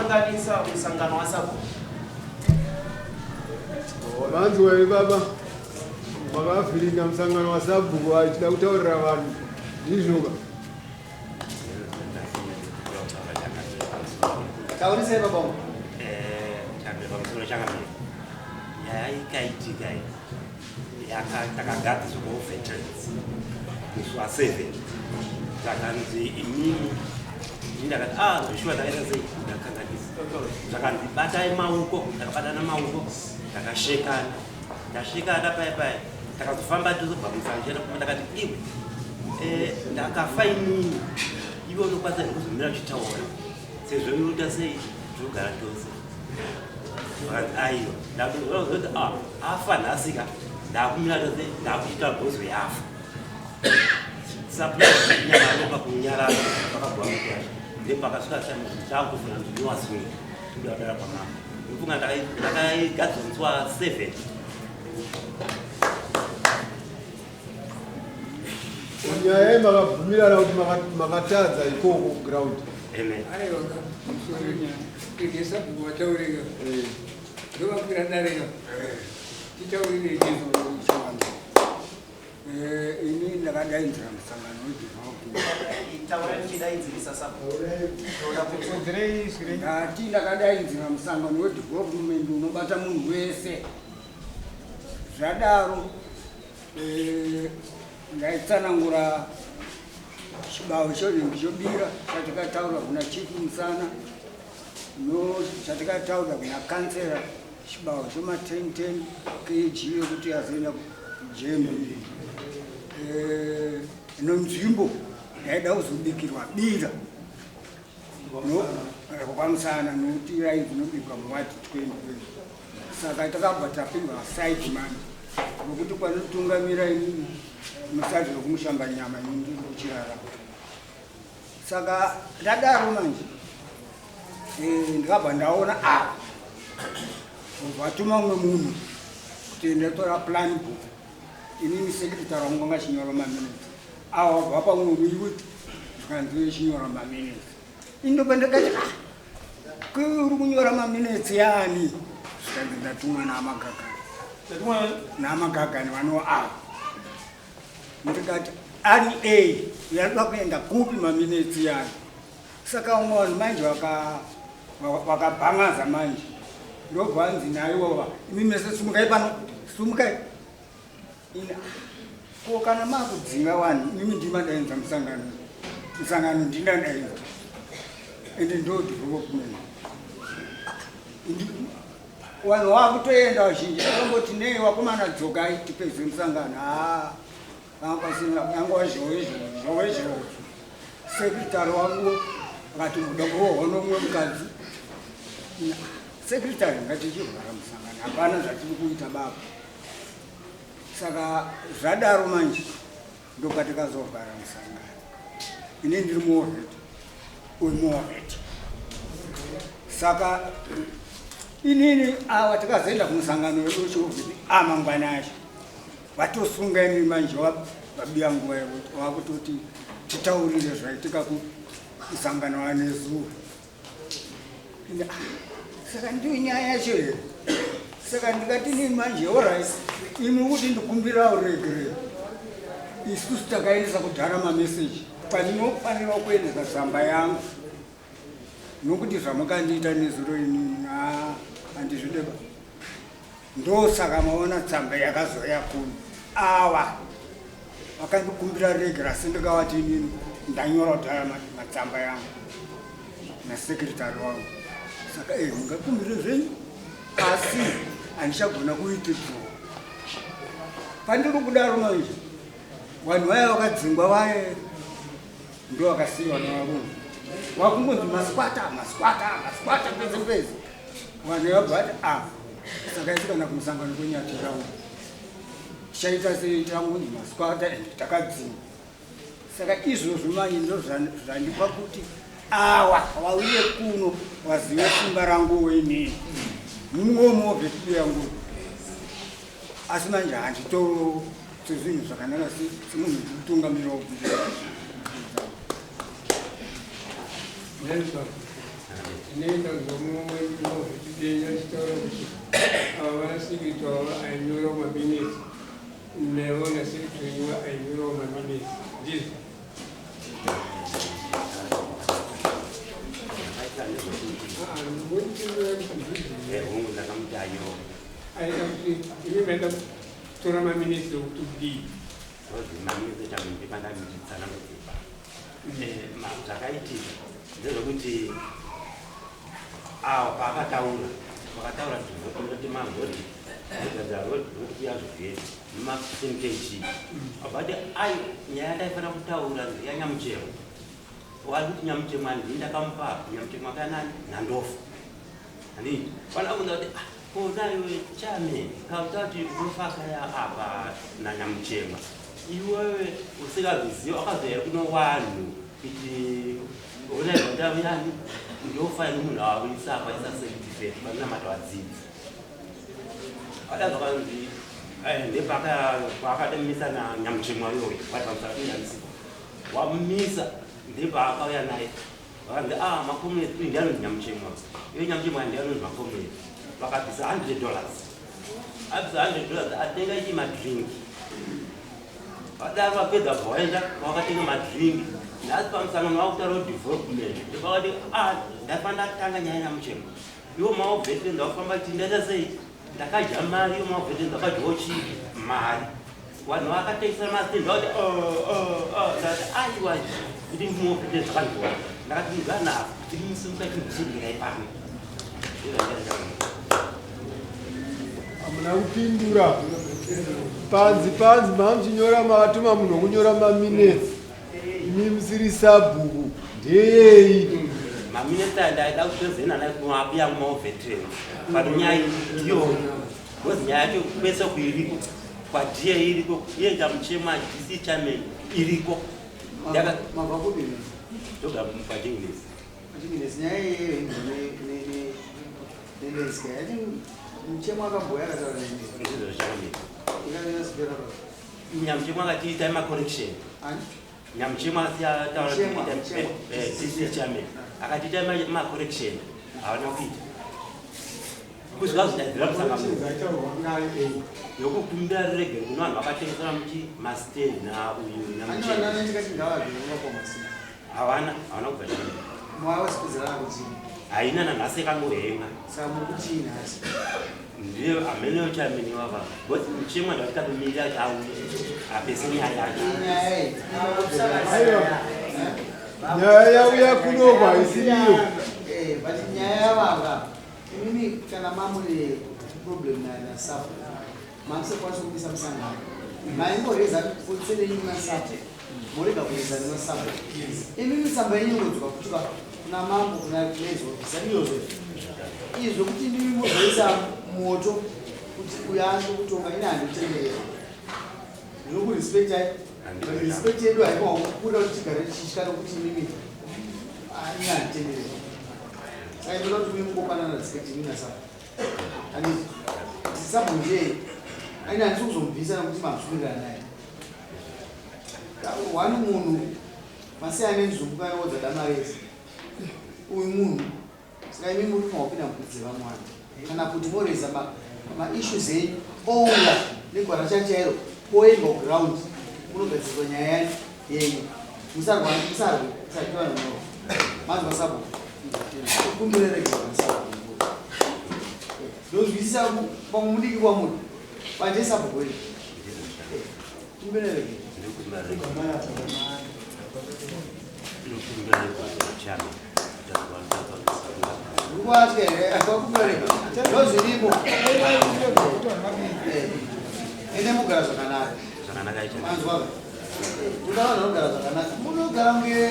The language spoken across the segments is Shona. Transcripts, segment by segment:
Makakanganisa musangano wasabhuku. Manzwa here baba? Makavhiringa musangano wasabhuku achida kutaurira vanhu ndizvoka. Taurisai baba wangu. Eh, changamire pamusoro changamire. Nyaya ikaitika iyi takagadziswa kuveterans musi wa 7 takanzi imimi ini ndakati ah zveshuwa ndakaita sei ndakanganisa zvakanzi batai maoko takabatana maoko takashekana ndashekana paya paya takazofamba tozobva musanjena kuma ndakati iwe eh, ndakafa inini iwe unokwanisa nekuzomira uchitaura sezvo inoita sei tinogara tose vakanzi aiwa ndakuti ah, afa nhasika ndakumira tose ndakuita bhozo yafa sapnyamaropa kunyarara vakabva mukwasha ndepakasvika chakufuna ndinowasunga kudadara kwamama ndofunga ndakaigadzwa musi wa 7. Nyaya iyi makabvumirana kuti makatadza ikoko kuground. Amen. Aiwa, sorry. Regai vataurika. Ndovakwira dareka. Titaurire izvo chivanhu. Ini ndakadaidzira musangano wedevelopment. Taurai muchidaidzirisa sabhuku. Toda kunzwa. Ndati ndakadaidzira musangano wedevelopment unobata munhu wese. Zvadaro ndaitsanangura chibawo chonhingi chobira chatikataura kuna chief Musana no chatikataura kuna kansera chibawo choma 10 10 kg yekuti azoenda kuJMB nonzvimbo yaida kuzobikirwa bira no kwamusana nokuti rainzi inobikwa muwadi 20. Saka takabva tapindwa side manje nokuti kwanotungamira inini musazi wekumushamba nyama ini ndiri kuchirara. Saka ndadaro manje ndikabva ndaona a vatuma umwe munhu kuti ndatora plan book. Inini secretary wangu anga chinyora maminutes awa vabva pamwe muyouth zvikanzi chinyora maminutes. Indopa ndakati ah, uri kunyora maminutes yani? Zvikanzi ndatumwa naamagagani naamagagani vano ava. Ndikati ari a yaida kuenda kupi maminutes yani? Saka umwe vanhu manje vakabhangaza manje ndobva anzi naiwova imi mese sumukai pano sumukai. Ina ko kana makudzinga vanhu imimi ndimadainza musangano musangano ndinadainza ende ndo development vanhu vakutoenda vazhinji vakamboti nei vakomana dzokai tipedze musangano. Haa vanga pasina yangova zhowe zhowe zhowe. Sekretary wangu akati muda kurohwa nomumwe mukadzi. Sekretary ngatichivhara musangano hapana zvatiri kuita baba. Saka zvadaro manje ndopatikazovhara musangano. Ini ndiri muovheti uyu muovheti. Saka inini awa tikazoenda kumusangano wedu wechiovheti amangwana acho vatosunga ini manje vabiya nguva yekuti vakutoti titaurire zvaitika kumusangano wanezuva. Saka ndiyo nyaya yacho here? Saka ndikati inini manje orit imi kuti ndikumbirawo regere isusu takaendesa kudhara mameseji pandinofanira kuendesa tsamba yangu nokuti zvamukandiita nezuro inini handizvideba. Ndosaka maona tsamba yakazoya kuno awa vakandikumbira regera asi ndikavati inini ndanyora kudhara matsamba yangu nasekretary wangu. Saka mungakumbire zvenyu asi handichagona kuite bvo pandiri kudaro manje vanhu vaya vakadzingwa vaye ndo vakasiyiwa navarungu wakungonzi masquata masquata masquata pese pese. Vanhu vabva vati a saka isu kana kumusangano kwenyatirawo tichaita sei tangonzi masquata ende takadzingwa. Saka izvozvo manje ndo zvandipa kuti awa vauye kuno vazive simba rangu inini mumwe yangu. Asi manje handitoro sezvinhu zvakanaka semunhu ndikutungamira Ndinenge ndanzwa mumwe muvhitidenya achitaura kuti ava vanasekretary ava ainyorawo maminutes naivo nasekretary wenyu ainyorawo maminutes ndizvo. Hongu, ndakamuti anyore. Aida kuti imi maida kutora maminutes ekuti kudii? Maminutes echamundipa ndamutsanangudzipa. Zvakaitika ndezvekuti awa paakataura vakataura kuti marodi egadzira rodi rodi kuya zvigezi nema15 kg abati ai nyaya ndaifanira kutaura yanyamuchemo wari kuti nyamuchemo handii ndakamupa nyamuchemo akanani nandofu handii vanakunza kuti ah, kona iwe chairman kauta kuti unofakaya apa nanyamuchema iwewe usingazviziva wakazoya kuno wanhu kuti unaivandavuyani ndofa ine munhu awisa apa isa certificate panamata vadzidzi ada zvakanzi ndepakatemisa nanyamuchemwa iyoyo vari pamusakanyamisiko wamumisa ndepaakauya naye vakanzi ah macomrades uyu ndianonzi nyamuchemwa iyo nyamuchemwa ndianonzi macomrades vakabvisa $100 abvisa $100 atenga ichi madrink vadaro vapedza bvawaenda vakatenga madrink nhasi pamusangano vakutaura development ndepakati ah ndafanira ndatanga nyaya nyamuchemwa iwo maobvete ndakufamba kuti ndaita sei ndakadya mari iwo maobvete ndakadyawo chii mari vanhu vakatengesa mastendi vakati ndakati aiwa kuti muobvete zvakandiwa ndakati mugana kuti musimuka chimbosudira pano. Hamuna kupindura. Panzi panzi mamuchinyora makatuma munhu wekunyora maminutes imi musiri sabhuku ndeyei? Maminutes ndaida kutozena naye kumabuya kumaoveterans but nyaya iyoyo because nyaya yacho kwese kuiriko kwadiye iriko iye njamuchema DC chairman iriko. Mabva kupi? Ndoga pajingles. Pajingles nyaya iyeyo inzwa nenetska yati muchemo akamboya akataura neni. Ndizvo chairman. Ikanyasipera pa. Nyamuchemwa akatiita macorrection. Ani? Nyamuchemwa asiyataura. Muchemwa, Muchemwa. DC chairman akatiita macorrection haana kuita kusvika zvidaidzira musangano yokukumbira regere kune vanhu vakatengesera muchi mastand nauyu Ani nyamuchemwa. vanana ndikati ngavabve vakakomasi. Havana havana kubva chii. Mwavasipedzerana kuti haina nanhasi yakangohemwa. Saka muri kutii nhasi? Ndiye ameneyo chairman wava because muchemwa ndakatomirira kuti auye apese nyaya yacho. Nyaya iyi. Aiwa, nyaya yauya kunoko haisiriyo. But nyaya yavanga imimi kana mamune problem nasapo mamusokwanisa kumisa musangano maingoreza concern yenyu nasapo morega kureza nenasapo imimi tsamba yenyu ingodzoka kutuka kuna mambo kuna nezofisa iyozvo izvo zvokuti imimi mozoisa moto kuti uyo ange kutonga ine handitenderera ndinokurespectai but respect yedu haikwa kukura kuti tigare tichitya nokuti imimi ine handitenderera saka ndoda kuti mimi mukopanana respect imi nasapo handiti tisapo njee aine handisi kuzomubvisa nokuti mamusvirirana naye one munhu masiyana nenzungu kaiodza damaresi uyu munhu saka imi muri mawapinda mubvudzi vamwe vanhu kana kuti moreza maissues enyu ouya negwara chachairo poendwa kuground munogadziriswa nyaya yenyu musarwe musarwe musarwe vanhu noro manzwa sabo kumbirerega sabo ndozwisisa pamwe mudiki kwamuri banje sabo kwenu kumbirerega. Ndinokumbira chairman. Ukwatya here akwakubereka ndozviripo ende mugara zvakanaka. Zvakanaka icho. Manzwa kuda vanhu vanogara zvakanaka munogara kunge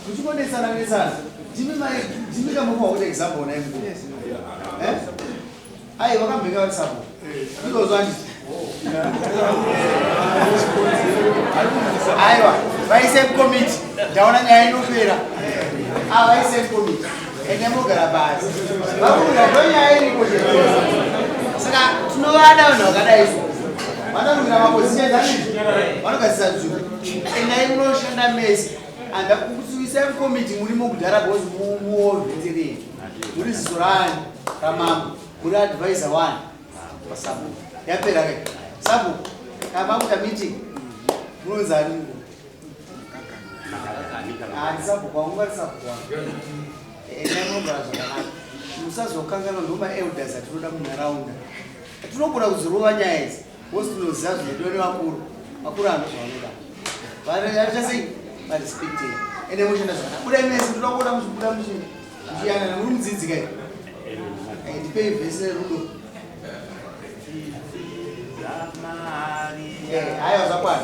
muchingonetsana netsana ndimi mai ndimi kamupa kuti example naye mukuru ai vakambeka vari sabo izvozvo handiti aiwa vaise mukomiti ndaona nyaya inopera avaise mukomiti ende mogara pasi vakuda ndo nyaya iriko chete saka tinovada vanhu vakadai so vanorwira mapositions anizvo vanogadzisa nzvimbo endai munoshanda mese andakukusuisai mukomiti murimo kudhara because muovetereni. Muri ziso raani? Ramambo. Muri advisor wani? Pasabhuku. Yapera kai. Sabhuku, kana makuita meeting, munonzi ani? Handisabhuku wangu, ungati sabhuku wangu. Endai munogara zvakanaka. Musazokanganwa ndomaelders atinoda munharaunda. Tinogona kuzorova nyaya idzi. Vose tinoziva zvinodiwa nevakuru. Vakuru hanhu zvavanoda. Vaita sei? Varespectei. Ende moshanda zvakanaka. Budai mese, ndoda kuona muchibuda muchiyanana. Muri mudzidzi kai? Ndipei vhesi rerudo. Haiwa zvakwana.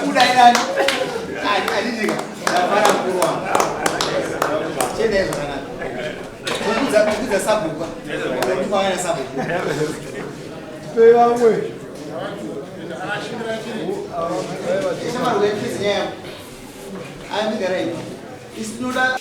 Budai nani? Handidika. Ndafara mukuru wangu. Chiendai zvakanaka. Kukudza sabhuku. Ndikwawana sabhuku. Tipei vamwe. Shamwari, uyapedza nyaya yako. Aya, migarai. Isu tinoda